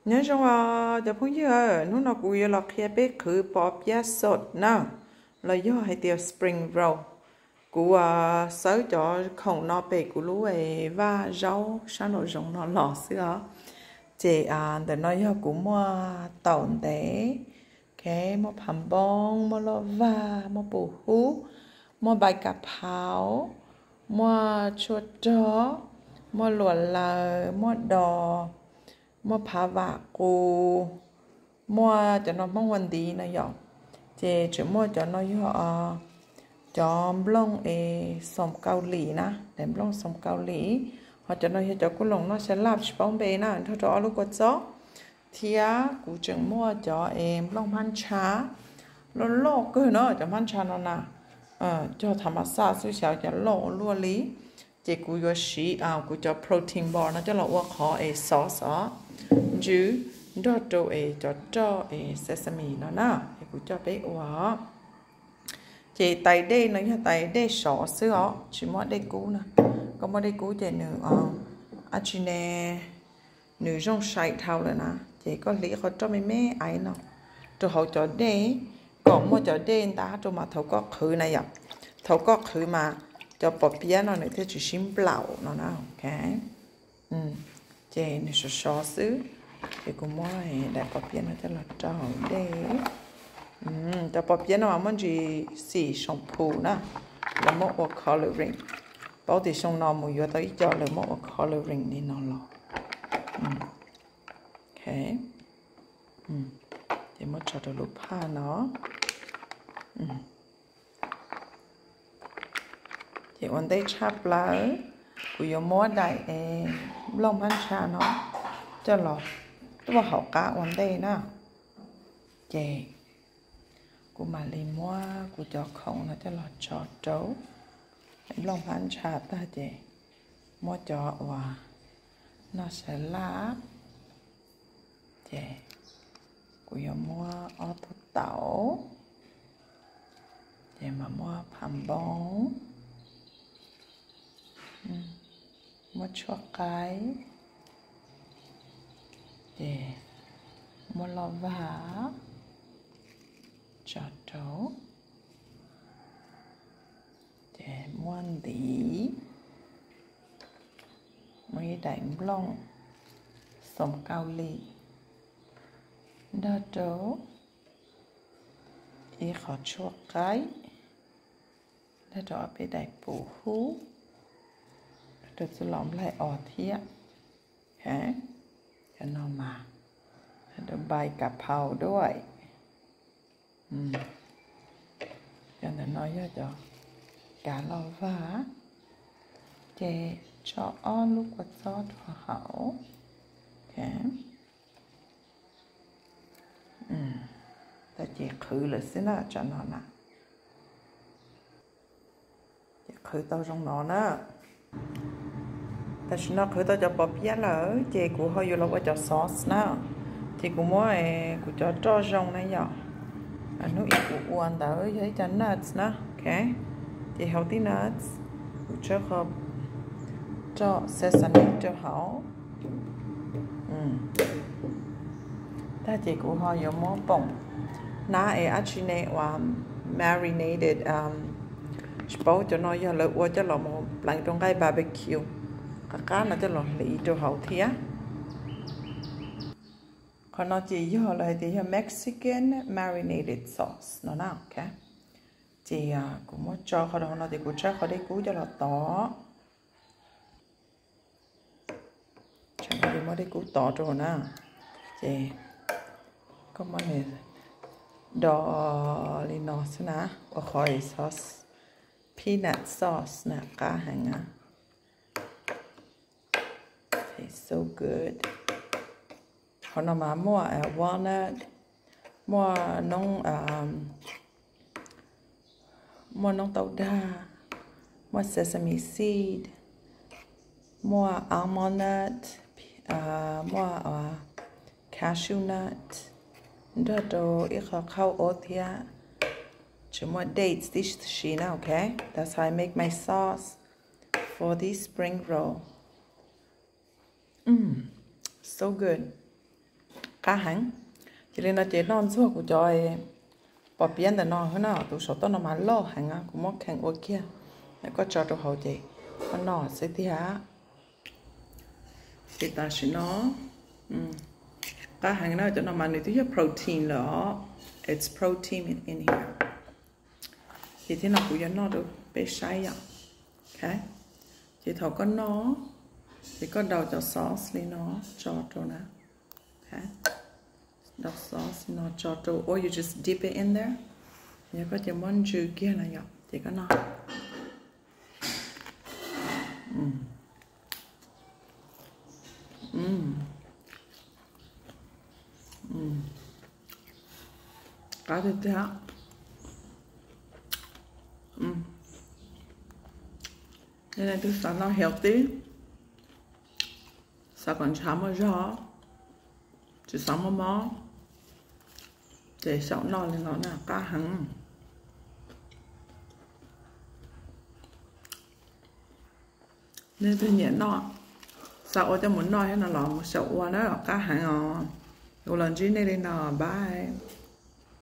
Nyob zoo os cov phooj ywg, hnub no kuv yuav los qhia peb qhwv pos piab sot na, los yog hais tias spring roll. Kuv xawb cov khoom no pem kuv lub vaj zaub sab nraum zoov no los xwb os. Ces ntawm no yog kuv muaj taum ntev, muaj phav npoo, muaj loj vag, muaj pus hub, muaj npai kas phauv, muaj tshuaj rog, muaj luam laws, muaj dos, muaj phav vam qus, muaj cov no Hmoob ua ntiv no yom. Ces tseem muaj cov no yog cov nplooj es xoom Kaus Lim na, daim nplooj xoom Kaus Lim. Ho cov no yog cov kuj loos noj sa laj tsis paub npe na, nrog rau ob lub kua txob. Thiab kuv tseem muaj cov es nplooj hmab ntsha loj loj kawg no, cov hmab ntsha no na, cog thav mas xaj xwb xyav cov loj ua luaj li. Ces kuv yuav siv kuv cov protein bar no coj los ua qhov es sauce os, ntsws nrog rau es cov roj es sesame no na, es kuv coj peb ua. Ces tais dej no yog tais dej sov xwb os, tsis muaj dej kub na. Koj muaj dej kub ces nws dab tsi ne, nws zoo sai dhau lawm na. Ces koj hliv qhov roj me me aiv no rau hauv cov dej, kom muaj cov dej ntab rau mas thaum koj qhwv na yom. Thaum koj qhwv mas cov pos piab no nws thiaj tsis sib nplaum no na. Ces nws sov sov xwb, ces kuv muab daim pos piab no coj los rau hauv dej. Cov pos piab no mas muaj ntsis xim soom phu na, lawv muab ua coloring. Paub tias xyoo no mus yuav tau ib co lawv muab ua coloring li no los. Ces muab tso rau lub phaj no. Ces ua ntej tshaj plaws kuv yuav muab daim es nplooj hmab ntsha no coj los tuaj hauv qab ua ntej na. Ces kuv mam li muab kuv cov khoom no coj los tso rau nplooj hmab ntsha tag ces muab cov uas noj sa laj. Ces kuv yuav muab ob tug taum, ces mam muab phav npoo, muab tshuaj qaib, ces muab loj vag tso rau, ces muab ntiv, muab ib daim nplooj xoom Kaus Lim, nrog rau ib qho tshuaj qaib, nrog rau ob peb daim pus hub, nrog rau txuj lom nplaig os thiab. Cov no mas nrog rau npai kas phau duaj. Cov ntawm no yog cov kav loj vag, ces tso ob lub kua txob rau hauv. Tag ces qhwv lawm xwb na, tsam no na. Ces qhwv tau zoo no na. Tam sim no qhwv tau cov pos piab lawm ces kuv ho yuav los ua cov sauce na. Ces kuv muab kuv cov roj zoo na yom. Hnub ib kuv ua ntawd yog ib co nuts na. Ces hauv tib nuts kuv tsuab qhov roj sesame rau hauv. Tag ces kuv ho yuav muab poom hnab es dab tsi ne uas marinated, tsis paub cov no yog lawv ua coj los mus pleev rau nqaij barbecue, qab qab no coj los hliv rau hauv thiab. Qhov no ces yog lawv hais tias yog Mexican marinated sauce no na. Ces kuv muab tso qhov rau hauv no ces kuv tshawb qhov dej kub coj los tov. Tseem muab dej kub tov rau na. Ces koj muab nws do li no xwb na, ua qhov sauce, peanut sauce na, qab heev na. Tastes so good. Qhov no mas muaj walnut, muaj noob, muaj noob tau dag, muaj sesame seed, muaj almond nut, muaj cashew nut, nrog rau ib qho qhaub ob thiab. Tseem muaj dates tib si na, ok. That's how I make my sauce for this spring roll. Mm, so good. Qab heev. Ces li no ces noj ntxuag kuv cov pos piab ntawm no na, tus saum toj no mas loj heev, kuv muab kheev ua kiag, koj tso rau hauv ces koj noj xwb tiag. Ces tam sim no qab heev na, cov no mas nws twb yog protein lawm os. It's protein in here. Ces thiab no kuv yuav noj rau peb saib yom. Ces thaum koj noj, ces koj daus cov sauce li no tso rau na. Daus sauce li no tso rau, or you just dip it in there. Yog koj ces muab ntsw kiag na yom, ces koj noj. Qab tiag tiag. Yog leej twg xav noj healthy, xav kom ntshav muaj zog, tsis xav muaj mob, ces xyaum noj li no na, qab heev. Nej twg nyiam noj, xav ua coj mus noj thiab no los mus xyaum ua na, qab heev os. Ua los ntsib nej li no, bye.